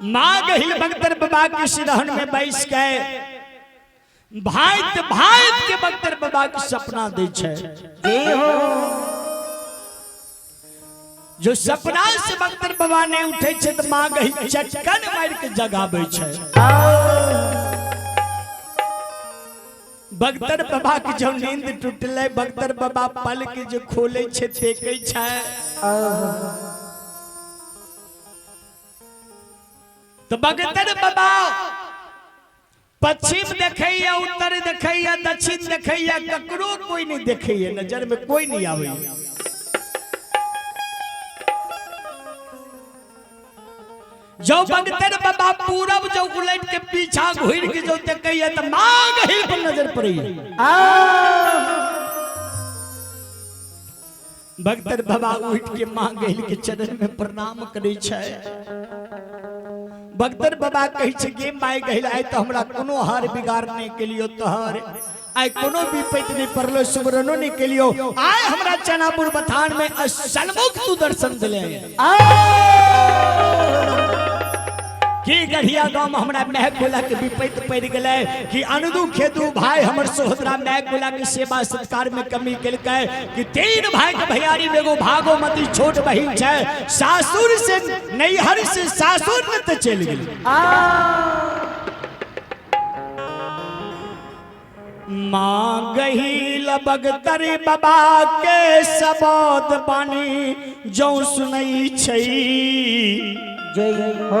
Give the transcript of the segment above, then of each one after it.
माँ गहिल बगदर बाबा के सिरहन में बैस के भाइत भाइत के बगदर बाबा के सपना दै छै। जो सपना से बगदर बाबा नहीं उठे छै तऽ माँ गहिल चटकन मारि के जगाबै छै। बगदर बाबा के जब नींद टूटले, बगदर बाबा पल के जो खोले छै देखे छै तो बगदर बाबा पश्चिम देखैया, उत्तर देखैया, दक्षिण देखैया, ककरो कोई नहीं देखैया, नजर में कोई नहीं आवे। जो बगदर बाबा पूरब जो उलट के पीछा घुर के जो देखैया तो मांग हिल पर नजर पड़ैया। बगदर बाबा उठ के मां गहिल के चरण में प्रणाम करे छै। बगदर बाबा कहै छै कि माय गहिल आइ तो हमरा कोनो हार बिगाड़ नहीं के लियो, तोहर आइ कोनो विपैत नहीं पड़लो, सुमरनो नहीं के लियो, आइ हमरा चनापुर बथान में सन्मुख तू दर्शन दिले। की गढ़िया गांव में हमरा महक गोला के विपैत पड़ गए कि अनुदू खेदू भाई हमर सोहदरा महक गोला के सेवा सत्कार में कमी केलकै कि तीन भाई के भैयारी में एगो भागोमती छोट बहिन छै, सासुर से नैहर से सासुर में तो चलि गेल। माँ गही बगतर बाबा के सबोद बानी जौ सुनई छै। जय हो।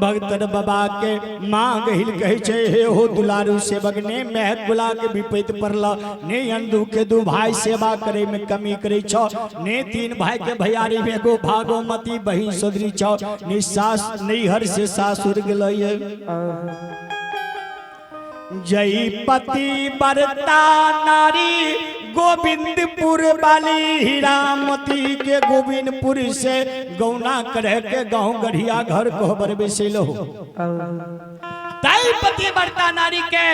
भगतर बाबा के माँ गहिल कहै छै हे हो दुलारू सेवक, ने महक गुला के विपैत पड़ल, ने अंधू के दू भाई सेवा करे में कमी करे छौ, ने तीन भाई के भैयारी में एगो भागोमती बहिन सोदरी छौ, ने सास नैहर से सासुर गेलै। जय पति बरता नारी गोविंदपुर वाली हीरामती के गोविंदपुर से गौना करे के गाँव गढ़िया घर कोहबर बेसेलो। तय पति बरता नारी के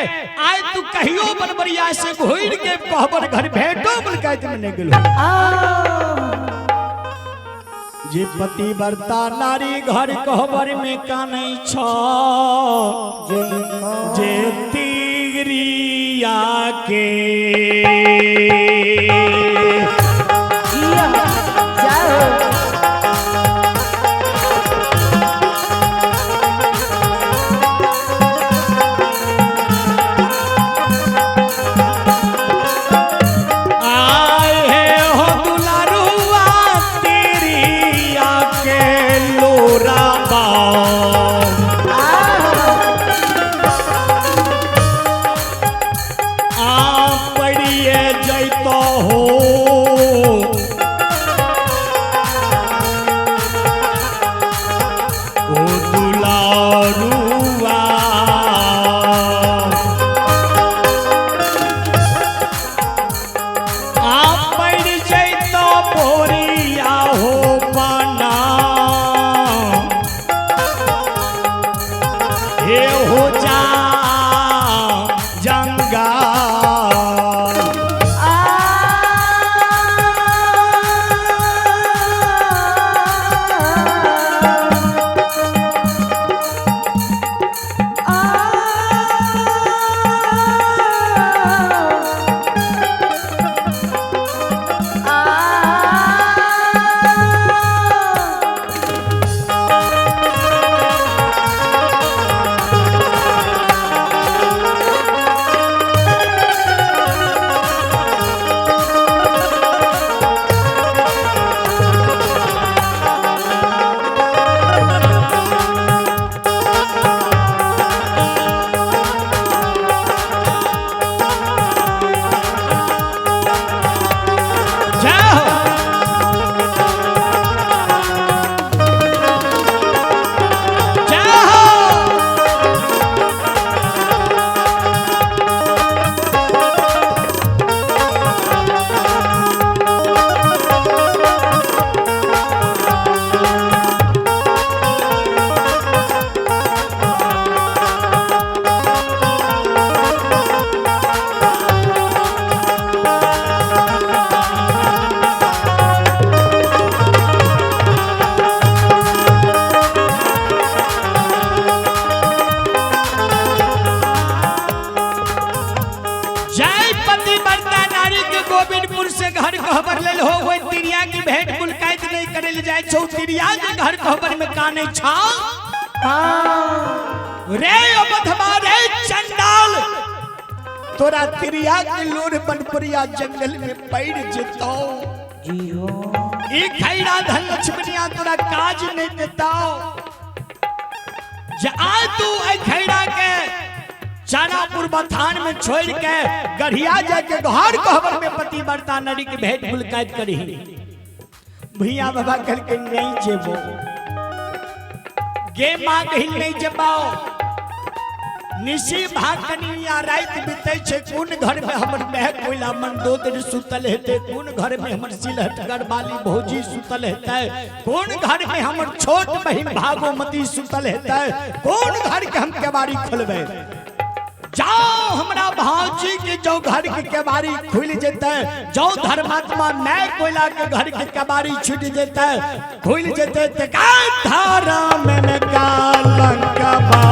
आय तू कहियो बनबरिया से घुर के कोहबर घर भेटो मुलकाइत में नहीं गेलो। जे पति बरता नारी घर कोहबर में कानै छो, जे तीरिया के आए हे हो दुलारुआ तेरिया के लोरा बाम। आ पड़िए जैतो हो कहबर लेल हो ओहि तिरिया की भेंट मुलाकात नहीं करे ले जाय छौ। तिरिया के घर कहबर में काने छा रे अबधवा रे चंडाल, तोरा तिरिया के लोर बनपुरिया जंगल में पड़ जेतौ। जी हो। ई खैरा धन लक्ष्मणिया तोरा काज नहीं देतौ। जे आय तू ए खैरा के चानापुर बथान में छोड़ के गढ़िया जाके घर कहबर में पति बरता नरी के भेंट मुलाकात करही। भैया बाबा कह के नहीं जेबो गे माँ कहिल नहीं जेबाओ। निशी भागनिया रात बीते छे कोन घर में हमर महक कोइला मंदोदर सुतल हेते, कोन घर में हमर सिलहटगर बाली भौजी सुतल हेते, कोन घर में हमर छोट बहिन भागोमती सुतल हेते, कोन घर के हम केवाड़ी खोलबे। जाओ हमरा भाजी के जो घर के केवाड़ी खुल जेते, जो धर्मात्मा मैं कोयला के घर के केवाड़ी छूट जेते खुल जेते ते का धारा में कालंकबा।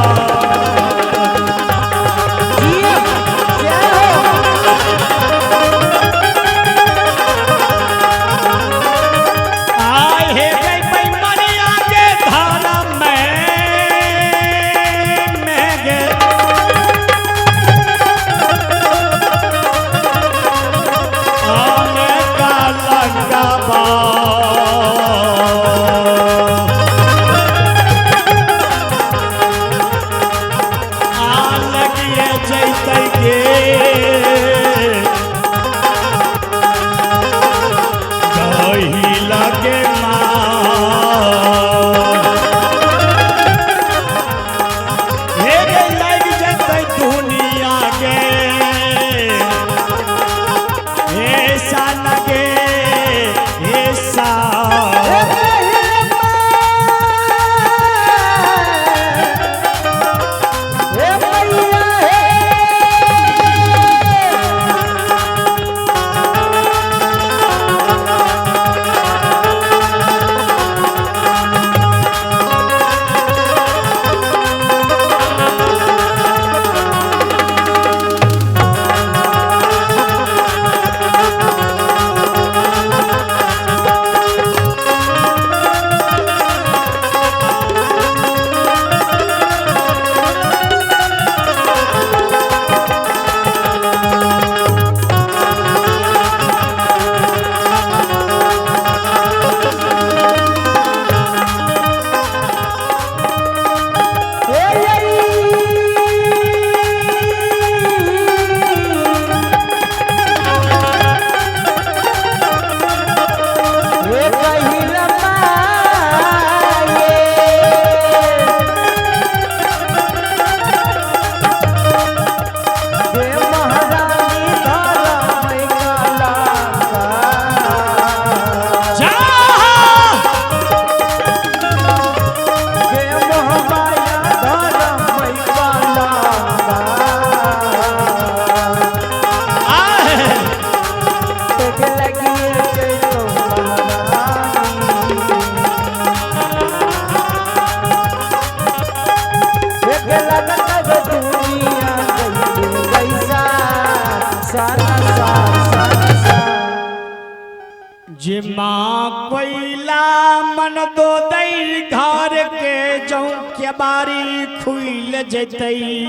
जे माँ कोइला मन दो दई घर के जौ के बारी खुल जतई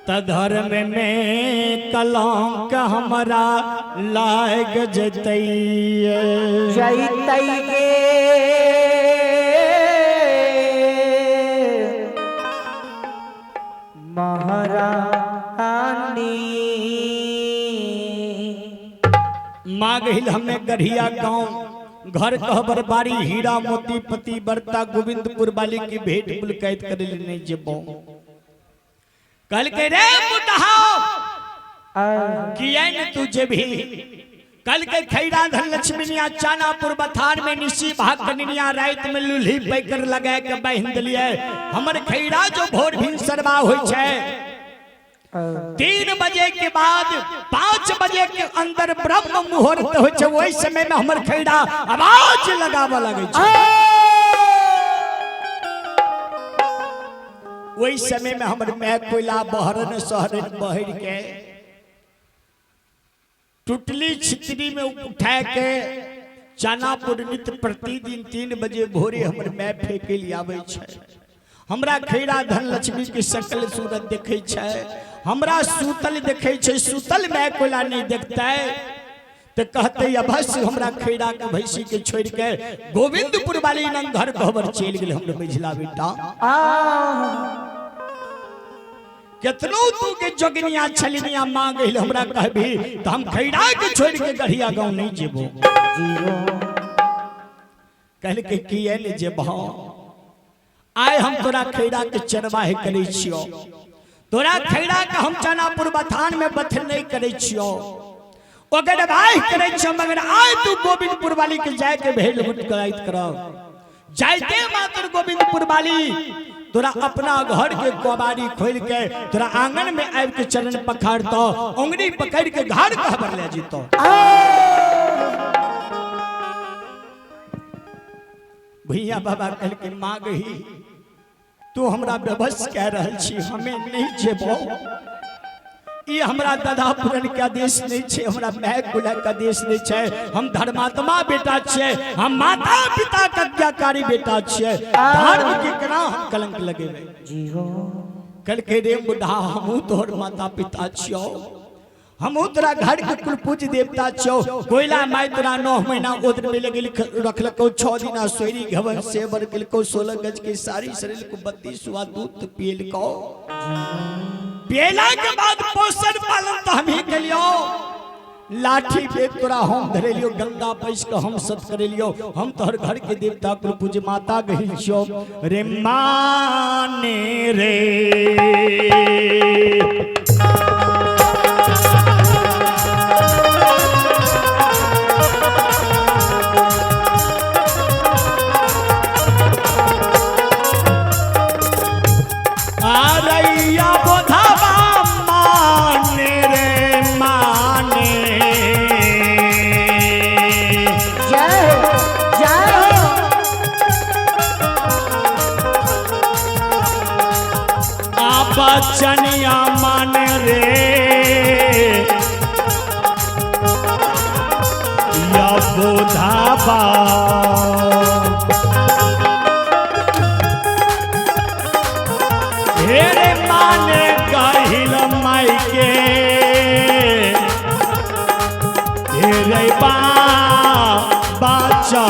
त धर्म में कलंक हमरा लाग जतई। जैतई के महारानी। माँ गहिल हमें गढ़िया गांव घर कहबर बारी हीरा मोती पति बरता गोविंदपुर वाली की भेंट मुलाकात करे ले नहीं जेबो। कल के रे बुढ़ाओ किया न तू जेबी। कल के खैरा धन लक्ष्मीनिया चानापुर बथार में निशी भाग कनिया रात में लुल्ही पैकर लगा के बहिन दिलिए। हमर खैरा जो भोर भिनसरवा होई छै 3 बजे के बाद 5 बजे के अंदर ब्रह्म मुहूर्त होइ छै, ओहि समय में हमर खैरा आवाज लगाबऽ लगै छै। ओहि समय में हमर my कोयला बहरन सहरन बहर के टुटली छितरी में उठा के चनापुर नित्य प्रतिदिन 3 बजे भोरे हमर my फेंके लिए आबै छै। हमरा खैरा धन लक्ष्मी के सकल सूरत देखे छै, हमरा सूतल देखे छै, सूतल my कोला नहीं देखते तो कहते अवश्य हमरा खैरा के भैंसी के छोड़ के गोविंदपुर वाली नंग घर कहबर चल गेल हमर मझिला बेटा। केतनो तू के जोगनिया छलनिया मांग गेल हमरा कहबी तो हम खैरा के छोड़ के गढ़िया गांव नहीं जेबो। कहल के किए ने जेबो, आय हम तोरा खैरा के चरवाहे करै छियो, तोरा खैरा के हम चनापुर बथान में बथ नहीं करै छियो, ओकर भाई करै छियो, मगर आय तू गोविंदपुर वाली के जाय के भेल गुट कराइत करब। जाइते मात्र गोविंदपुर वाली तोरा अपना घर के कोबारी खोल के तोरा आंगन में आबि के चरण पखारतो, उंगली पकड़ के घर कहबर ले जीतो। भैया बाबा कहल के मांगही तू हमरा बेबस कह रहल छी, हमें नहीं जेबो, ई हमरा दादा पुरन के आदेश नहीं छे, हमरा my कुला के आदेश नहीं छे, हम धर्मात्मा बेटा छे, हम माता पिता के आज्ञाकारी बेटा छे, धर्म के केना हम कलंक लगेबे। कल के रे बुढ़ा हमहू तोहर माता पिता छियो, हमहू तोरा घर के कुल पूज्य देवता छियो, कोयला माय तोरा 9 महीना उदर में लगेल रखलको, 6 दिना सोयरी घवन सेवर केलको, 16 गज के साड़ी शरीर को 32 सुआ दूध पियलको, पियला के बाद पोषण पालन तो हम ही केलियो, लाठी पे तोरा हम धरेलियो, गंगा पैस के हम सत करेलियो, हम तोहर घर के देवता कुल पूज्य माता गहिल छियो। रे माने रे आरैया बोधवा माने रे माने। जय हो जय हो। बचनिया मान रे या बोधाबा हेरे माने कहिल माई के हेरे बा बाचा।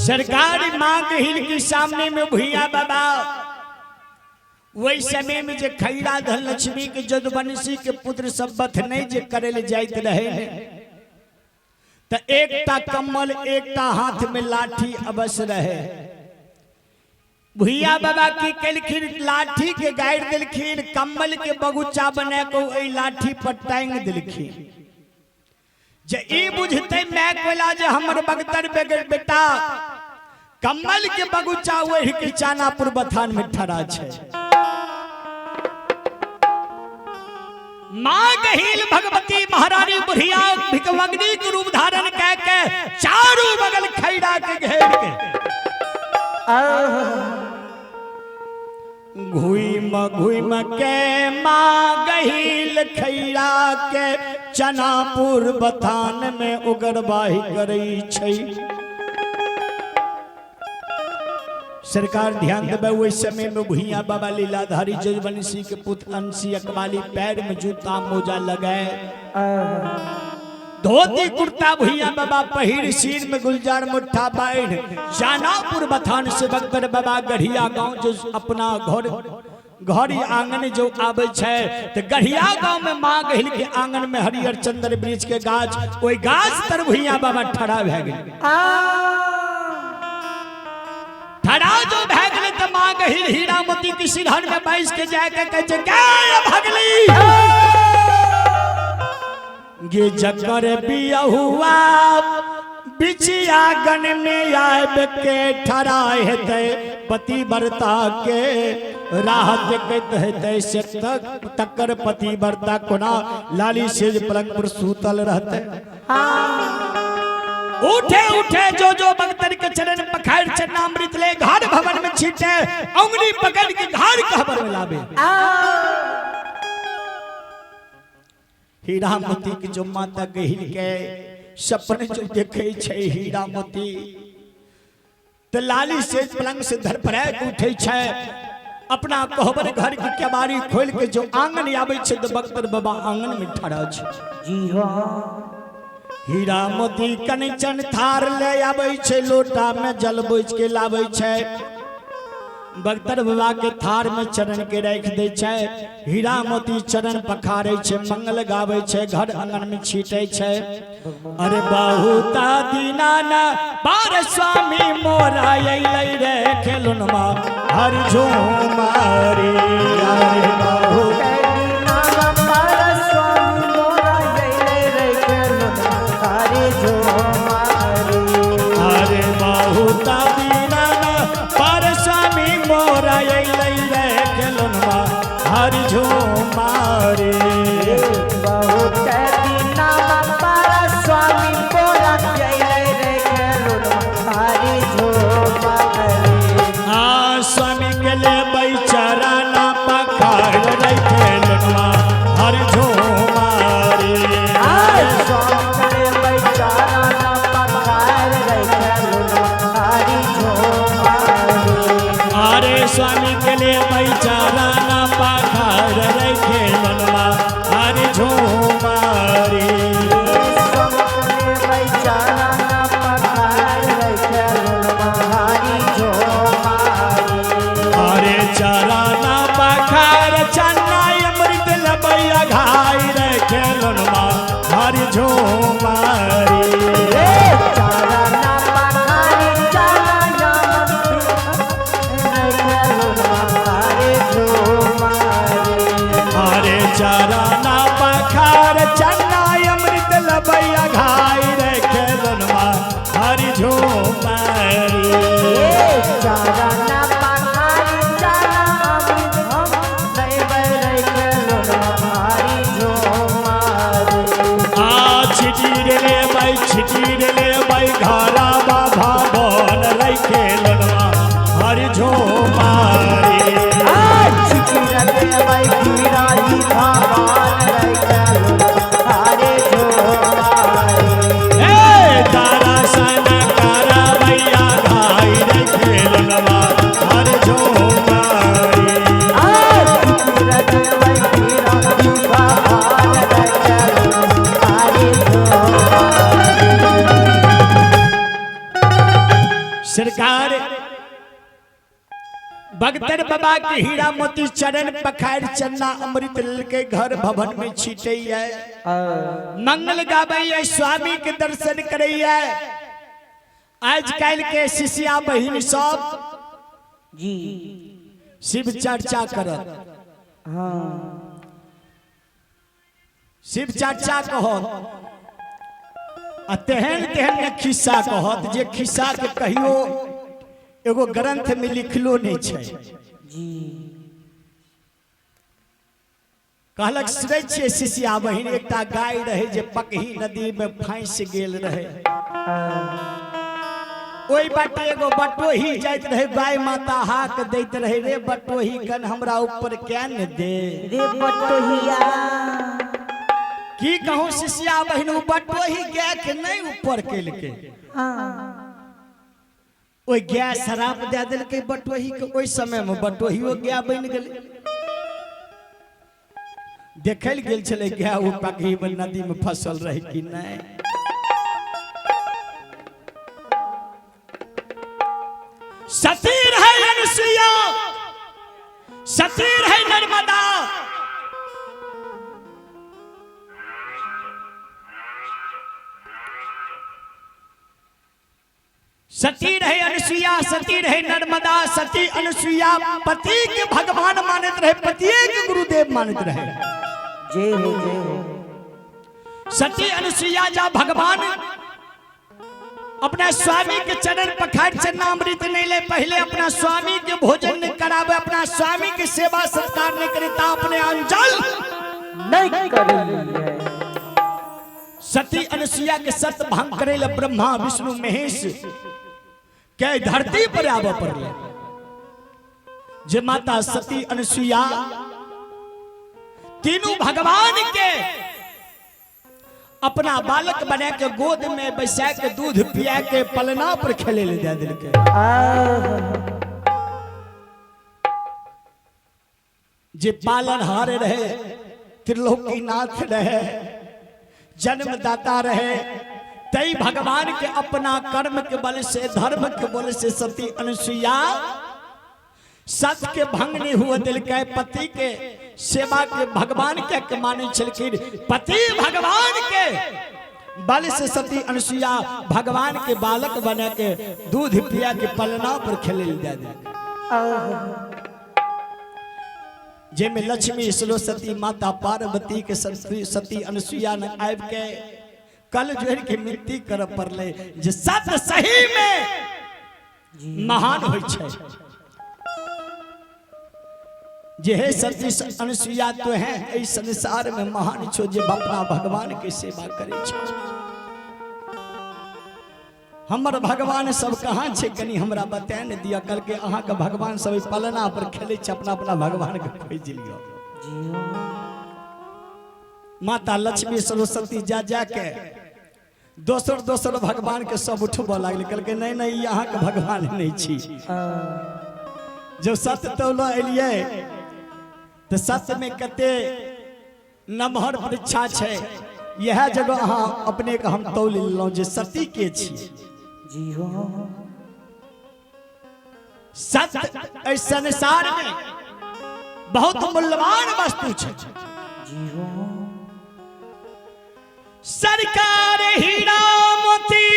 सरकारी मांग हिल के सामने में भैया बाबा वही समय में जे खैरा धन लक्ष्मी के जदुवंशी के पुत्र सब बथ नहीं जे करे ले जाइत रहे तो एकटा कम्बल एकटा हाथ में लाठी अवश्य रहे। भैया बाबा की केलखिन लाठी के गाड़ि देलखिन, कम्बल के बगुचा बना के ओहि लाठी पर टांग देलखिन। जे ई बुझते मैं कोला जे हमर बगतर बेटा कम्बल के बगुचा वही के चानापुर बथान में ठड़ा छे। मां गहील भगवती महारानी बुढ़िया भिकमग्नि के रूप धारण कह के चारू बगल खैरा के घेर के घुइम घुइम के मां गहील खैरा के चनापुर बथान में उगरबाही करै छै। सरकार ध्यान देबै ओहि समय में भुइया बाबा लीलाधारी जजवंशी के पुत्र अंशी अकबाली पैर में जूता मोजा लगाए धोती कुर्ता भुइया बाबा पहिर सिर में गुलजार मुट्ठा बाढ़ जानापुर बथान से बख्तर बाबा गढ़िया गांव जो अपना घर घर आंगन जो आवे छै तो गढ़िया गांव में माँ गहिल के आंगन में हरियर चंदन वृक्ष के गाछ, ओहि गाछ तर भुइया बाबा ठड़ा भए गेल। ठड़ा जो भए गेलै तऽ माँ गहिल हीरा मोती के सिरहन में बैस के जाके कहै छै गे भगली गे जकर बियहुआ बिछियागन में आब के ठड़ा हेतै पति बरता के राह देखैत हेतै से तक तकर पति बरता कोना लाली सेज पलंग पर सूतल रहतै। उठे उठे जो जो भक्तन के चरण पखार चरणामृत ले घर भवन में छीटे उंगली पकड़ के घर कहबर में लावे। हीरा मोती के जो माता गहिल के सपने जो देखे छै हीरा मोती तो लाली से पलंग से धरफड़ा के उठे छै अपना कहबर घर के केबाड़ी खोल के जो आंगन आवे छै तो बख्तर बाबा आंगन में ठड़ा छै। जी हाँ। हीरा मोती कंचन थार ले आवे छै लोटा में जल बोझ के लावे छै बख्तर बाबा के थार में चरण के राख दे छै हीरा मोती चरण पखारे छै मंगल गावे छै घर आंगन में छीटे छै। अरे बहुता दीनाना पार स्वामी मोरा अइलै रे खेलुनमा हर झूमारी। अरे बहुत दीनाना पार स्वामी मोरा अइलै रे खेलुनमा हर झूमारी। अरे बहुता दीनाना पार स्वामी मोरा अइलै रे खेलुनमा हर झूमारी। बहुत दीनाना पार स्वामी मोरा अइलै रे खेलुनमा हर झूमारी। आ स्वामी के ले बैचराना पखार रे खेलुनमा हर झूमारी। आ स्वामी के ले बैचराना पखार रे खेलुनमा हर झूमारी। अरे स्वामी के ले बैचराना पखार रे खेलुनमा हर झूमारी। स्वामी के ले बैचराना पखार रे खेलुनमा हर झूमारी। अरे चराना पखार चन्ना अमृत लबैया घाई रे खेलुनमा हर झूमारी। चराना पखार चन्ना अमृत रे खेलुनमा हर झूमारी। अरे चराना पखार चन्ना अमृत लबैया घाई रे खेलुनमा हर झूमारी। चराना पखार चन्ना अमृत हम दैव रे खेलुनमा हर झूमारी। आ छिटीर ले बाई छिटीर ले बाई घरा बाबा बन रे खेलुनमा हर झूमारी। ए तारा सन करा भैया घाई रे खेलुनमा हर झूमारी। सरकार भगतर बाबा के हीरा मोती चरण पखार चन्ना अमृत ललके घर भवन में छीटे है मंगल गाबै है स्वामी के दर्शन करे है। आजकल के शिष्या बहिन सब जी शिव चर्चा करत हाँ शिव चर्चा कहत आ तेहन तेहन ने खिस्सा कहत जे खिस्सा के कहियो एगो ग्रंथ में लिखलो नहीं छै। जी कहलक सुनै छियै शिष्या बहिन एकटा गाय रहे जे पकही नदी में फांसि गेल रहे ओहि बाटे एगो बटोही जाइत रहे गाय माता हाक दैत रहे रे बटोही कन हमरा ऊपर क्या ने दे रे बटोहिया। की कहूँ शिष्या बहिन उ बटोही गाय के नहीं ऊपर केलकै हाँ ओहि गाय शराब दे देलकै बटोही के ओहि समय में बटोहियो गाय बनि गेलै। देखल गेल छलै गाय ओ पकही नदी में फसल रहे कि नहीं। सती रहे अनुसुईया, सती रहे नर्मदा। सती रहे अनुसुईया, सती रहे नर्मदा, सती अनुसुईया पति के भगवान मानत रहे, पतिये के गुरुदेव मानत रहे। जय हो जय हो। सती अनुसुईया जा भगवान अपना स्वामी के चरण पखाड़ चरणामृत नहीं ले, पहले अपना स्वामी के भोजन नहीं करावे, अपना स्वामी के सेवा सत्कार नहीं करे, ता अपने अंजल नहीं कर है। सती अनुसुईया के सत भंग करे ले ब्रह्मा विष्णु महेश के धरती पर आवे पड़ले। जे माता सती अनुसुईया तीनों भगवान के अपना बालक बना के गोद में बैसा के दूध पिया के पलना पर खेले ले दे दिलके। जे पालनहार रहे, त्रिलोकीनाथ रहे, जन्मदाता रहे, तई भगवान के अपना कर्म के बल से, धर्म के बल से सती अनुसुईया सत के भंग नहीं हुआ दिल के, पति के सेवा के भगवान के माने छलखिन, पति भगवान के बल से सती अनुसुईया भगवान के बालक बना के दूध पिया के पलना पर खेले दे दे। जेमे लक्ष्मी सरस्वती माता पार्वती के सती अनुसुईया ने आबि के कल जोड़ के मिट्टी कर पड़ले जे सत सही में महान होइ छै। जे हे सती अनुसुईया तो है एहि संसार में महान छो जे अपना भगवान के सेवा करे छो। हमर भगवान सब कहाँ छै कनी हमरा बता ने दिया। कल के अहाँ के भगवान सब पलना पर खेले छै, अपना अपना भगवान के खोज लियो। माता लक्ष्मी सरस्वती जा जा के दोसर दोसर भगवान के सब उठबऽ लागल। कहलकै नहीं नहीं, अहाँ के भगवान नहीं छी। जब सत्य तौल एलियै तऽ सत्य में कते नमहर परीक्षा छै, इएह जगह अहाँ अपने के हम तौल लेलहुँ जे सती के छी। जी हो। सत्य एहि संसार में बहुत मूल्यवान वस्तु छै। जी हो। सरकार हीरा मोती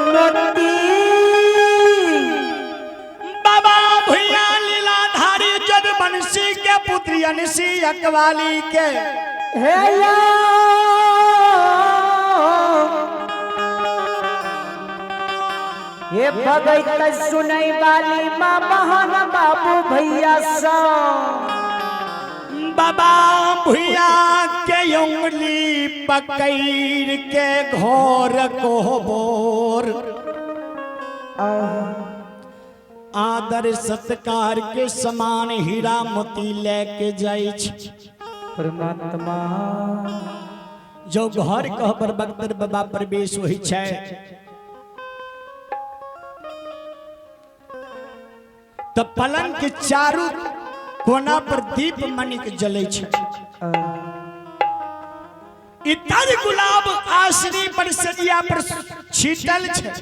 मोती बाबा भैया लीलाधारी जदवंशी के पुत्री अनसी अकवाली के हे या हे भगत सुनई वाली माँ बहन बाबू भैया सा बाबा भैया के उंगली पकड़ के घोर कोहबोर आदर सत्कार के समान हीरा मोती लेके जाइ छै। परमात्मा जो घर कहबर बख्तर बाबा प्रवेश होइ छै तऽ पलंग के चारू कोना पर दीप मणिक जलै छै। इतर गुलाब आसनी पर सजिया पर छीटल छै।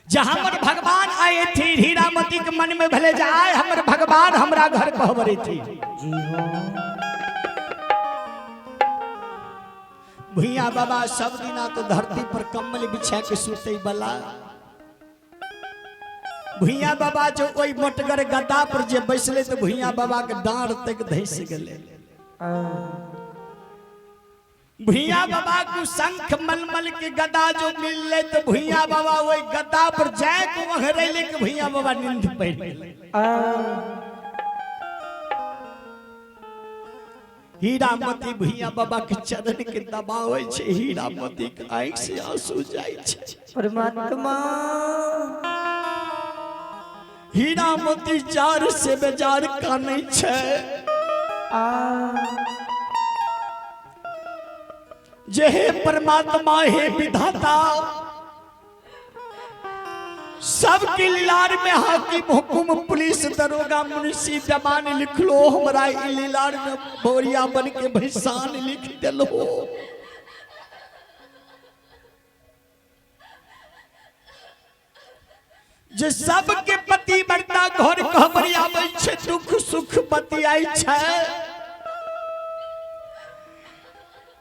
जे हमर भगवान आए थी, हीरामती के मन में भले जे आए हमर भगवान हमरा घर कहबरे थी। जी हो। भुइया बाबा सब दिना तो धरती पर कम्बल बिछा के सुते बला भुइया बाबा जो ओई मोटगर गद्दा पर जे बैसले तो भुइया बाबा के डांड तक धैस गेले। भुइया बाबा को शंख मलमल के गदा जो मिलले तो भुइया बाबा ओई गद्दा पर जाए को वहरैले के भुइया बाबा नींद पड़ गेले। हीरा मोती भुइया बाबा के चरण के दबावे छे, हीरा मोती के आंख से आंसू जाय छे। परमात्मा हीरा मोती जार से बेजार कानै छे। जे हे परमात्मा हे विधाता, सबके लीलार में हाकिम हुकुम पुलिस दरोगा मुंशी जमान लिखलो, हमरा ई लीलार में बोरिया बन के भैसान लिख देलो। जे सबके पति बरता घर कहबरी आबै छै, दुख सुख बतियाइ छै।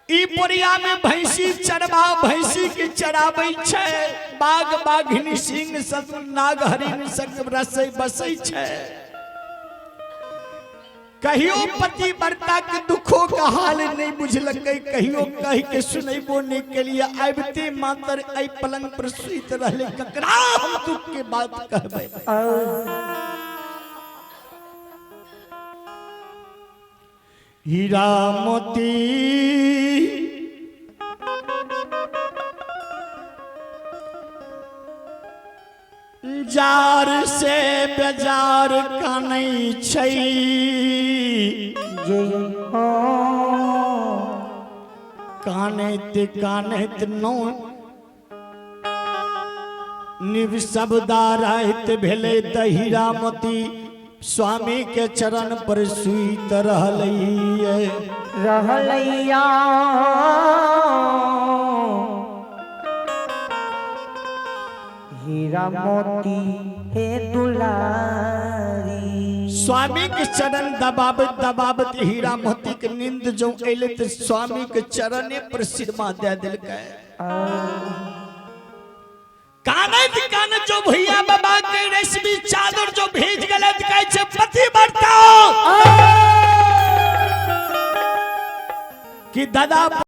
ई बोरिया में भैंसी चरबा भैंसी के चराबै छै, बाघ बाघिनी सिंह ससुर नाग हरिण संग रसै बसै छै। कहियो पति बरता के दुखो के हाल नहीं बुझलकै, कहियो कह के सुनैबो नहीं के लिए। आबिते मातर एहि पलंग पर सुति रहले, ककरा हम दुख के बात कहबै? हीरा मोती जार से बेजार कानै छै, कानैत कानैत नौ निव शब्दा राति भेलै तऽ हीरामती स्वामी के चरण पर सुइत रहलै। रहलैया हीरा मोती हे दुलारी। स्वामी के चरण दबाबत दबाबत हीरा मोती के नींद जो एले तऽ स्वामी के चरणे पर सिरमा दे देलकै। कानैत कानैत जो भैया बाबा के रेशमी चादर जो भेज गेलै तऽ कहै छै पति बरताओ कि दादा।